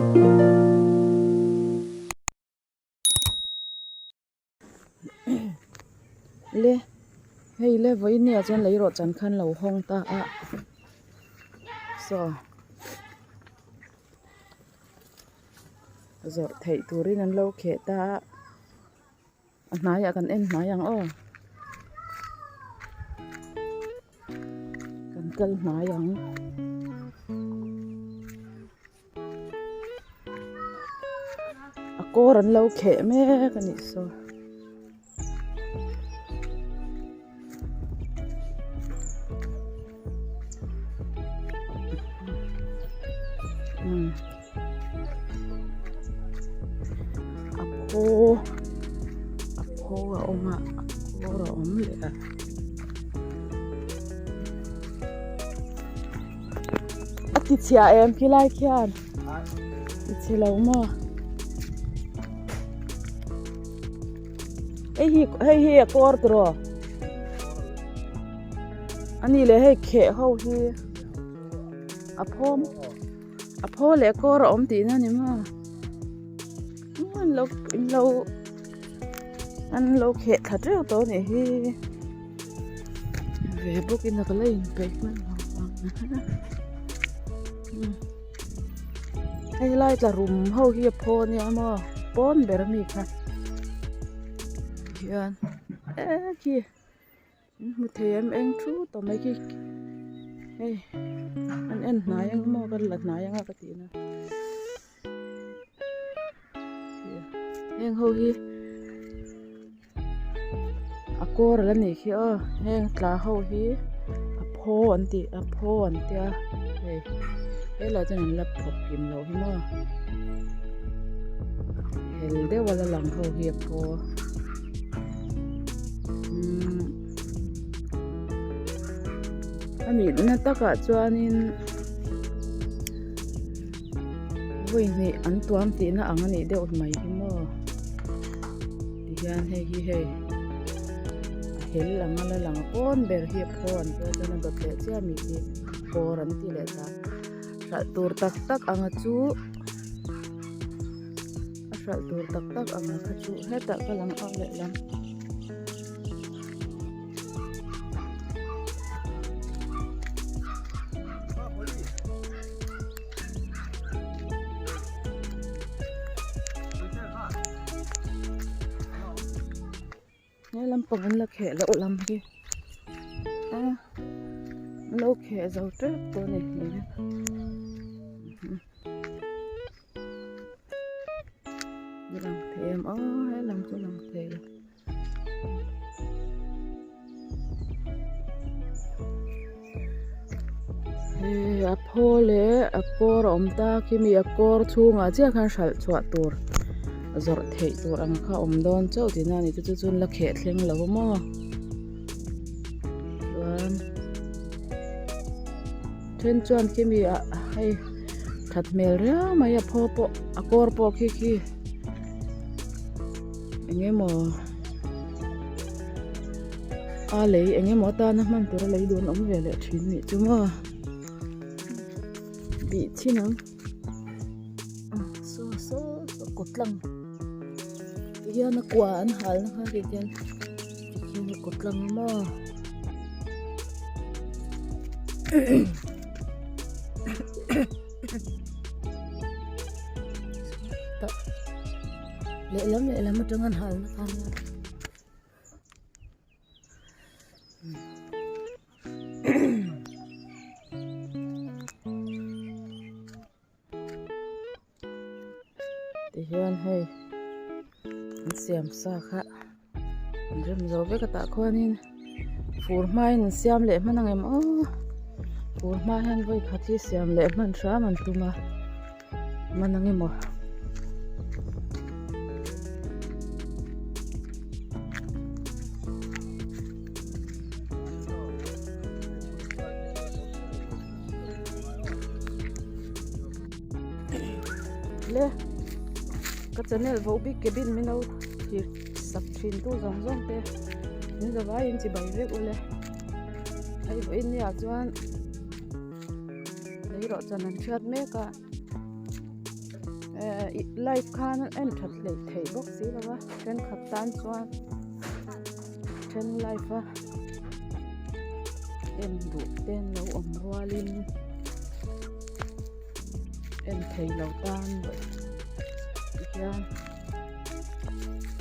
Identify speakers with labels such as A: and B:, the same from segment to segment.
A: Le hei le vawiin ni ah chuan lei rawh chan khan lo hawng ta a saw zawrh theih turin an lo kheh ta a a hnaiah kan en hnai ang aw kan kal hnai ang. A kawr an lo kheh mek a nih saw. A phaw a phaw a awm a a kawr a awm leh a. A ti chhia em khi lai khian ti chhe lo maw hei hi hei hi a kawr tiraw a nih leh hei kheh ho hi a phawm a phaw leh kawr a awm tihna a ni maw an lo in lo an lo kheh thla teuh tawh a nih hi ve bawk in a ka la inpeih hman lo ang hei lai tla rum ho hi a phaw ania maw pawn ber ami kha hian eh khi in hmu thei em eng thu tawh mai khi hei an en hnai ang maw ka la hnai anga ka tih na. Heng ho hi a kawr ala nih khi aw heng tla ho hi a phaw an tih a phaw an tia hei helai chuan an la phawk kim loh hi maw hel deuh a la lang ho hi a phaw umm a nihna takah chuanin. Vawi hnih an tuam tihna ang a nih deuh mai hi maw tihian hei hi hei a hel ang a la lang a pawn ber hi a phaw an tia chuan a dawt leh chiah mi hi kawr an ti leh ta hralh tur tak tak ang a chu a hralh tur tak tak ang a kha chu hetah ka lang a lehlam. He lampang an la kheh loh lam hi a an lo kheh zo tep tawh a ni lang thei em aw he lam chu lang thei lo. Hei a phaw leh a kawr a awm ta khi mi a kawr chhungah chiah khan hralh chhuah tur zawrh theih tur ang kha a awm dawn chauh tihna a ni te chu chuan la kheh thleng lo maw chuan then chuan khi mi ah hei that hmel riau mai a phaw pawh a kawr pawh khi khi. Eng emaw a lei eng emaw atana hman tura lei duh an awm ve leh thin nih chu maw bih chin ang saw saw saw kawt tlang ti hian a kua an hal na kha ti hian tikhian a kawt tlang a maw. Lehlam lehlam atang an hal na kha nia tihian hei an siam sa kha an rem zo vek a tah khuanin fur hmain an siam leh hman ang em aw fur hma hian vawi khat hi siam leh hman hram an tum a hman ang emaw. Le ka channel vo bik cabin min lo thlir sak thin tu zawng zawng te min zavaiin chibai vek ule hei vawiin ni ah chuan lei rawh chan an hriat mek a. Eh live khan en that hleih theih bawk si lo a thenkhat tan chuan then live a en duh te an lo awm rualin en thei lo tan tihian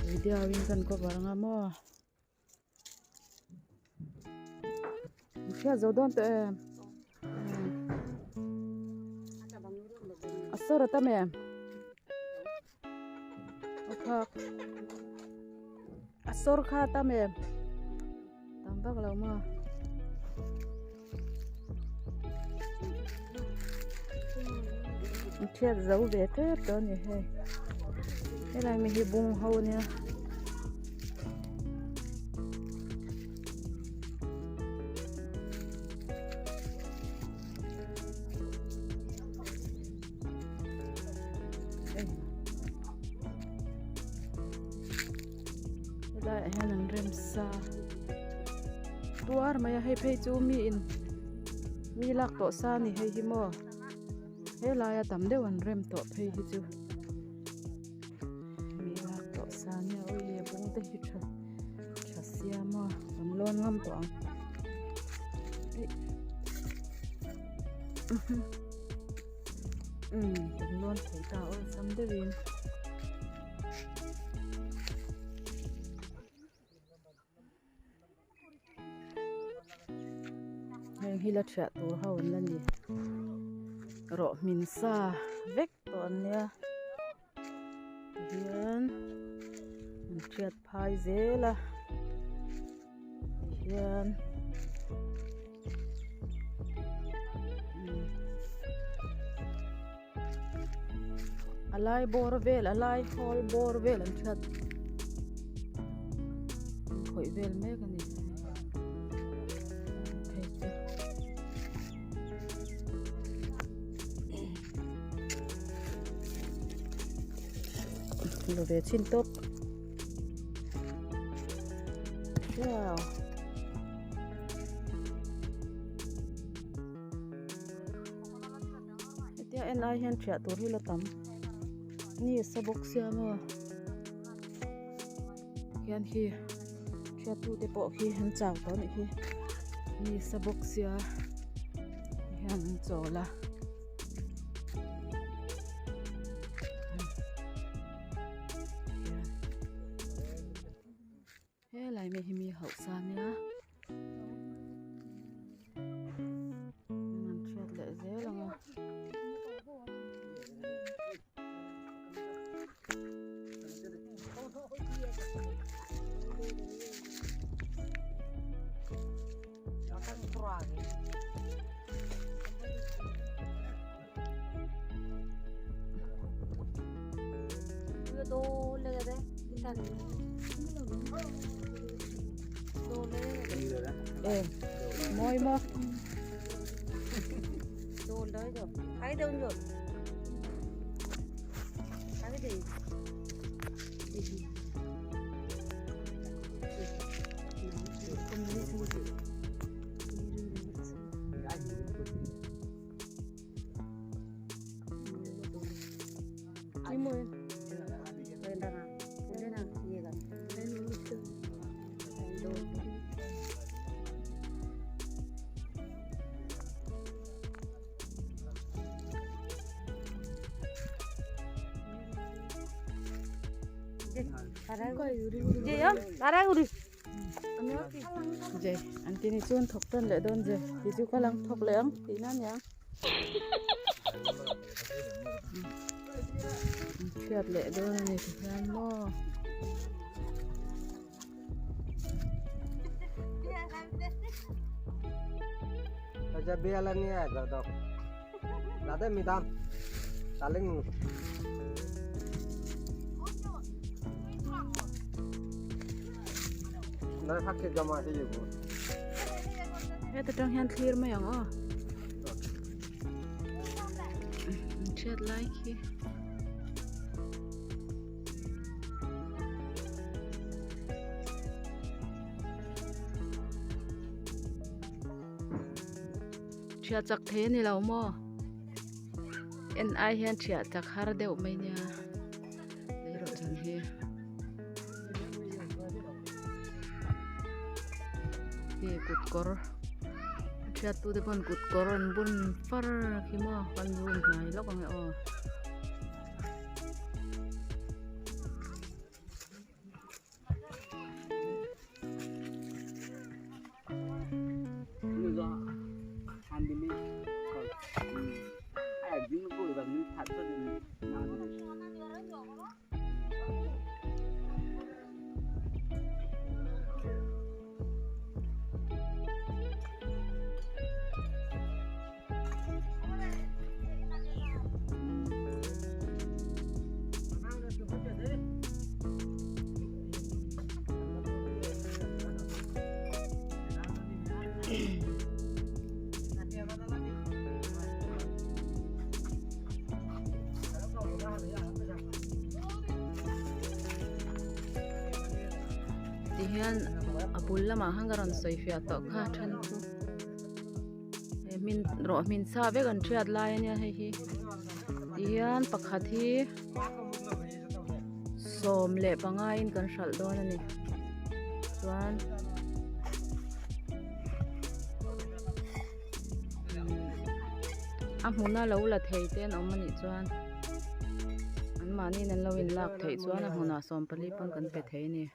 A: video in kan cover anga maw. Hriat zo dawn tawh em a sawr a tam em a phak a sawr kha a tam em tam vak lo maw an hriat zo ve tep tawh a ni hei helai mi hi bung ho a nia. Helaiah hian an rem sa tuar mai a hei phei chu mi in mi lak tawh sa a ni hei hi maw helaia tam deuh an rem tawh phei hi chu mi lak tawh sa a nia awii a bung te hi tha tha sia maw kan lawn ngam tawh ang umm kan lawn thei ta awlsam deuhin. Heng hi la thiah tur ho an la ni rawh hmin sa vek tawh an nia tihian an thiat phai zel a tihian A lai bawr vel a lai hawl bawr vel an hriat an khawih vel mek a ni phei chu. Lo ve chin tawp wow. Hetia en ai hian thiah tur hi la tam ni sa bawk sia maw hian khi thiat tu te pawh khi an chau tawh anih hi ni sa bawk sia hian an chawl a. Helai mi hi mi hausa nia an hriat leh zel ang a. Mawi maw. Je an ti ni chuan thawk tan leh dawn je ti chu ka lang thawk leh ang tih na nia hriat leh dawn a ni ti hian maw. Heta tang hian thlir mai ang aw an hriat lai khi. Hriat chak thei a ni lo maw? En ai hian thiah chak har deuh mai nia leirawhchan hi. Hei kut kawr a thiat tu te pawn kut kawr an bun far khi maw kan room hnai lawk ang e aw. Tihian a bul lamah khan ka rawn sawi fiah tawh kha a then chu. He hmin rawh hmin sa vek an hriat lai ania hei hi tihian pakhat hi 15 in kan hralh dawn ani chuan a hmuna lo la thei te an awm anih chuan an mahniin an lo inlak theih chuan a hmunah 14 pawn kan pe thei a ni.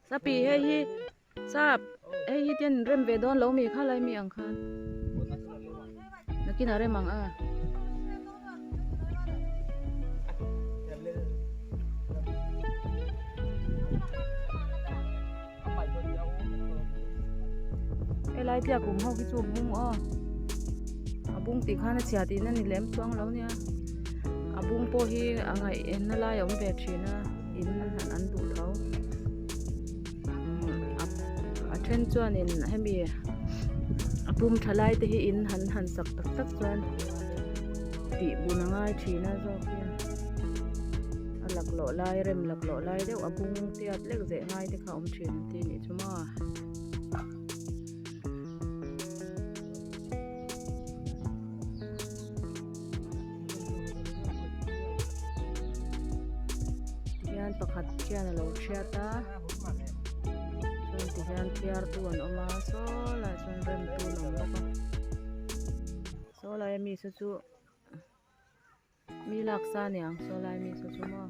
A: Sapi hei hi sap hei hi ten rem ve dawn lo mi kha lai mi ang khan nakinah rem ang a. Helai tliak kum ho khi chu a bung aw a bung tih khan a chhia tihna ni lem chuang lo nia a bung pawh hi a ngaih enna lai a awm ve thin a in han an duh tho a then chuanin hemi a pum tha lai te hi in han han sak tak tak chuan tih bun a ngai thin a zawk hian a laklawh lai rem laklawh lai deuh a bung tiat lek zeh ngai te kha a awm thin an ti anih chu maw. Tihian pakhat khian a lo thiat a chuan tihian thiar tu an awm a saw lai ah chuan rem tu an awm bawk a saw lai ami saw chu mi lak sa aniang saw lai ami saw chu maw.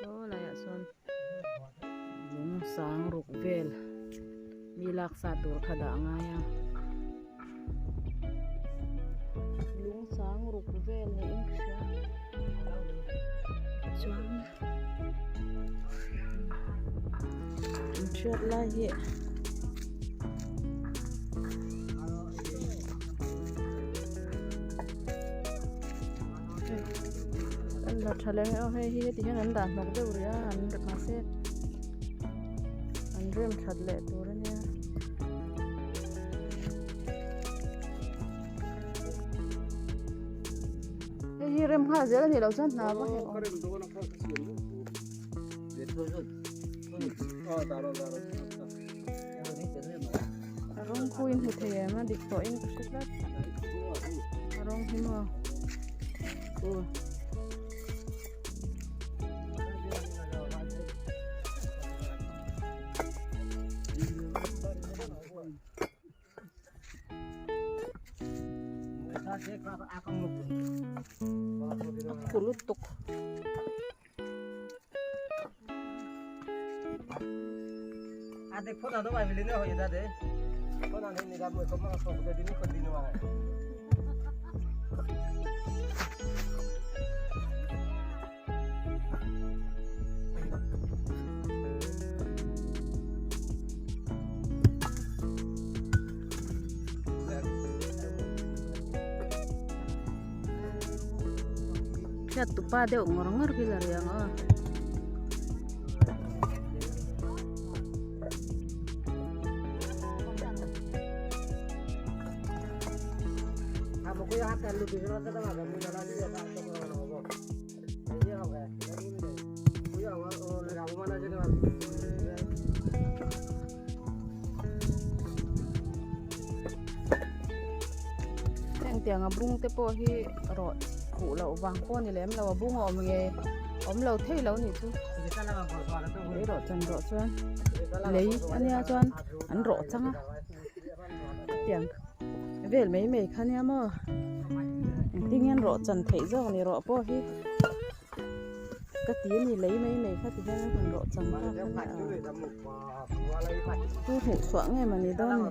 A: Saw laiah sawn lung sang ruk vel mi lak sa tur kha dah a ngai a lung sang ruk vel niin ka hria chuan an hriat lai hi. An la tha leh aw hei hi heti hian an dah hnawk deuh rih a an mahse an rem that leh tur a nia. Hei hi rem nghal zel a nih loh chuan hna va hek awm. A rawng khu in hmu thei em a dik tawh in ka hre tlat a rawng hi maw khu. A khu lutuk. Hriat tupa deuh ngawr ngawr khi la riang aw. tiang a bung te pawh hi rawh khuh loh vang pawh a ni lem lo a bung a awm nge awm lo thei lo nih chu lei rawh chan rawh chuan lei a nia chuan an rawh chang a tiang vel mai mai kha nia maw engtin nge an rawh chan theih zawk ni rawh pawh hi. Ka ti a ni lei mai mai kha ti hian an han rawh chang ta kha nia tu hmuh chhuah nge mawni dawn ni.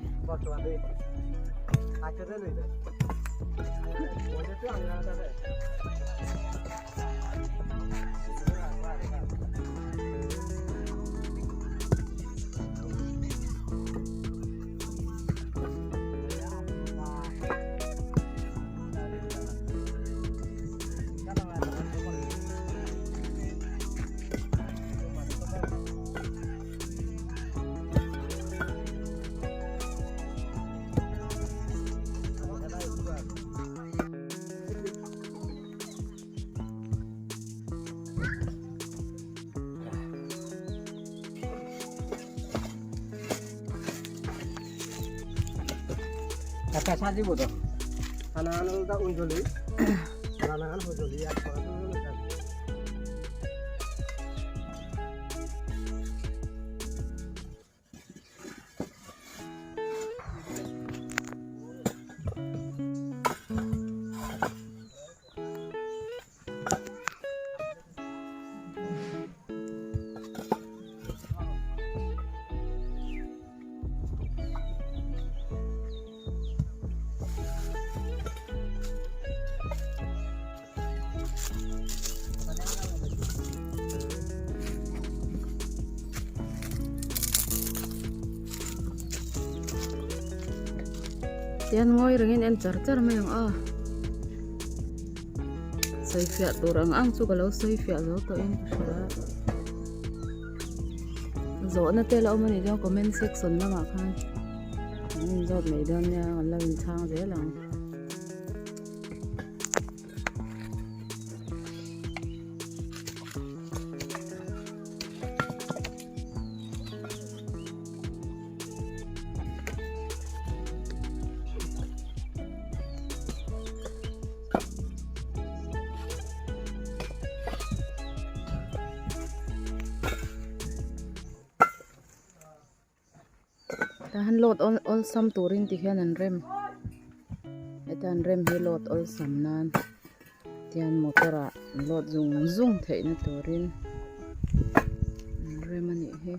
A: Tian ngawi rengin en char char mai ang a sawi fiah tur ang ang chu ka lo sawi fiah zo tawh in ka hria zawhna te la awm a nih chuan comment section lamah khan an inzawt mai dawn nia an lo inchhang zel ang. Tah hian load awlsam turin ti hian an rem heta an rem hi load awlsam nan tihian motor ah an load zung zung theih na turin an rem a nih hi.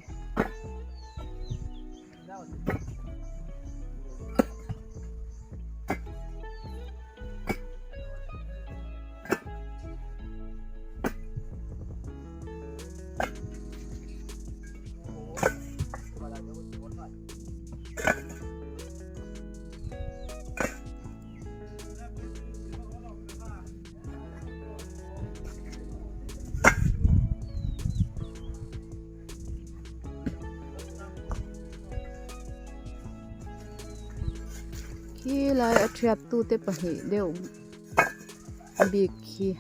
A: Khi lai a thiat tute pahnih deuh bik khi.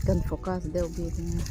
A: Kan focus deuh bik ania.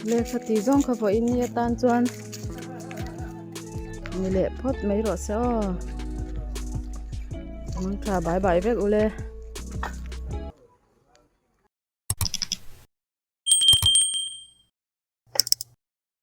A: Lehkha tih zawng kha vawiin ni atan chuan ni leh phawt mai rawh se aw. Mangtha bai bai vek ule.